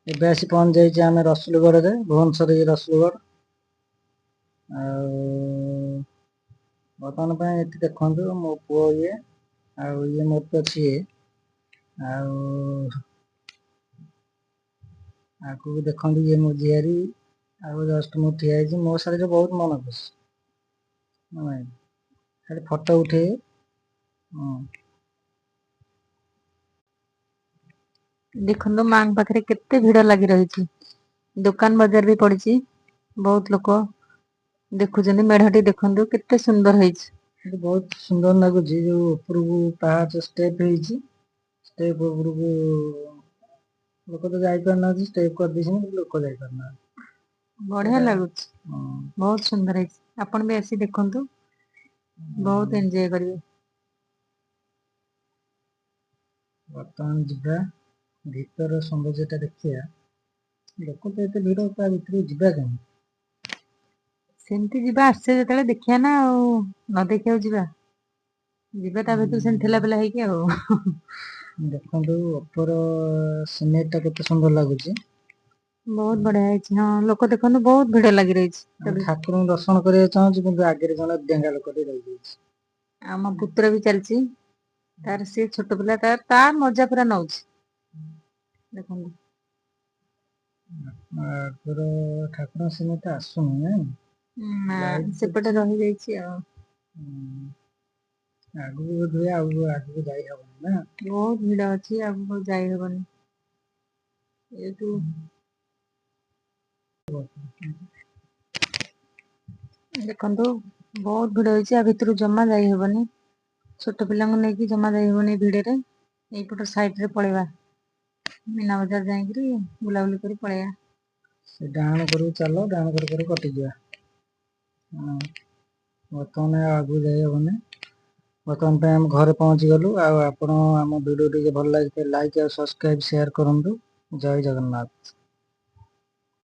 ଏବେ ଆସି ପହଞ୍ଚି ଯାଇଛି ଆମେ ରସୁଲଗଡ଼ରେ, ଭୁବନେଶ୍ୱର ଇଏ ରସୁଲଗଡ଼। ଆଉ ବର୍ତ୍ତମାନ ପାଇଁ ଏଠି ଦେଖନ୍ତୁ ମୋ ପୁଅ ଇଏ, ଆଉ ଇଏ ମୋର ତ ଅଛି ଇଏ। ଆଉ ଆଗକୁ ଦେଖନ୍ତୁ ଇଏ ମୋ ଝିଆରୀ। ଆଉ ଜଷ୍ଟ ମୁଁ ଠିଆ ହେଇଛି, ମୋ ସାଥିରେ ବହୁତ ମନ ଖୁସି, ଖାଲି ଫଟୋ ଉଠେଇବେ। ହଁ, ଦେଖନ୍ତୁ ମାଙ୍କ ପାଖରେ କେତେ ଭିଡ ଲାଗି ରହିଛି, ଦୋକାନ ବଜାର ବି ପଡିଛି, ବହୁତ ଲୋକ ଦେଖୁଛନ୍ତି। ମେଢଟି ଦେଖନ୍ତୁ କେତେ ସୁନ୍ଦର ହେଇଛି, ବହୁତ ସୁନ୍ଦର ଲାଗୁଛି। ଯୋଉ ଉପରକୁ ପାହାଚ ଷ୍ଟେପ ହେଇଛି, ଷ୍ଟେପ ଉପରକୁ ଲୋକ ତ ଯାଇପାରୁନାହାନ୍ତି, ଷ୍ଟେପ କରିଦେଇଛନ୍ତି କିନ୍ତୁ ଲୋକ ଯାଇପାରୁନାହାନ୍ତି। ବଢିଆ ଲାଗୁଛି, ବହୁତ ସୁନ୍ଦର ହେଇଛି। ଆପଣ ବି ଆସି ଦେଖନ୍ତୁ, ବହୁତ ଏନ୍ଜୟ କରିବେ। ବର୍ତ୍ତମାନ ଯିବା ଭିତର ସୌନ୍ଦର୍ଯ୍ୟଟା ଦେଖିବା। ଲୋକ ତ ଏତେ ଭିଡ, ତା ଭିତରକୁ ଯିବା କେମିତି? ସେମିତି ଯିବା, ଆସିଛେ ଯେତେବେଳେ ଦେଖିବା ନା, ଆଉ ନ ଦେଖିବାକୁ ଯିବା? ଯିବା ତା ଭିତରୁ ସେମିତି ଠେଲା ପେଲା ହେଇକି। ଆଉ ଦେଖନ୍ତୁ ଉପର ସିନେରୀଟା କେତେ ସୁନ୍ଦର ଲାଗୁଛି, ବହୁତ ବଢିଆ ହେଇଛି। ହଁ, ଲୋକ ଦେଖନ୍ତୁ ବହୁତ ଭିଡ ଲାଗି ରହିଛି। ଆମେ ଠାକୁରଙ୍କୁ ଦର୍ଶନ କରିବାକୁ ଚାହୁଁଛୁ, କିନ୍ତୁ ଆଗରେ ଜଣେ ଡେଙ୍ଗା ଲୋକଟେ ରହିଯାଇଛି। ଆମ ପୁତ୍ର ବି ଚାଲିଛି ତାର, ସିଏ ଛୋଟ ପିଲା, ତାର ତା ମଜା ପୁରା ନଉଛି। ଦେଖନ୍ତୁ ଆଗର ଠାକୁରଙ୍କ ସିନେରୀଟା ଆସୁନି ନାଇଁ? ନା, ସେପଟେ ରହିଯାଇଛି। ଆଉ ଆଗକୁ ବୋଧହୁଏ ଆଉ ଆଗକୁ ଯାଇ ହବନି ନା? ବହୁତ ଭିଡ ଅଛି, ଆଗକୁ ଯାଇ ହବନି। ଏଇଠୁ ଦେଖନ୍ତୁ ବହୁତ ଭିଡ ହେଇଛି, ଆ ଭିତରୁ ଜମା ଯାଇ ହବନି। ଛୋଟ ପିଲାଙ୍କୁ ନେଇକି ଜମା ଯାଇ ହବନି ଭିଡରେ। ଏଇପଟ ସାଇଡରେ ପଳେଇବା, ମୀନା ବଜାର ଯାଇକିରି ବୁଲାବୁଲି କରି ପଳେଇବା। ସେ ଡାହାଣ କରକୁ ଚାଲ, ଡାହାଣ କର କରି କଟିଯିବା। ବର୍ତ୍ତମାନ ଆଉ ଆଗକୁ ଯାଇ ହବନି। ବର୍ତ୍ତମାନ ପାଇଁ ଆମେ ଘରେ ପହଞ୍ଚିଗଲୁ। ଆଉ ଆପଣ ଆମ ଭିଡ଼ିଓ ଟିକେ ଭଲ ଲାଗିଥିଲେ ଲାଇକ୍ ଆଉ ସବସ୍କ୍ରାଇବ୍ ସେୟାର କରନ୍ତୁ। ଜୟ ଜଗନ୍ନାଥ।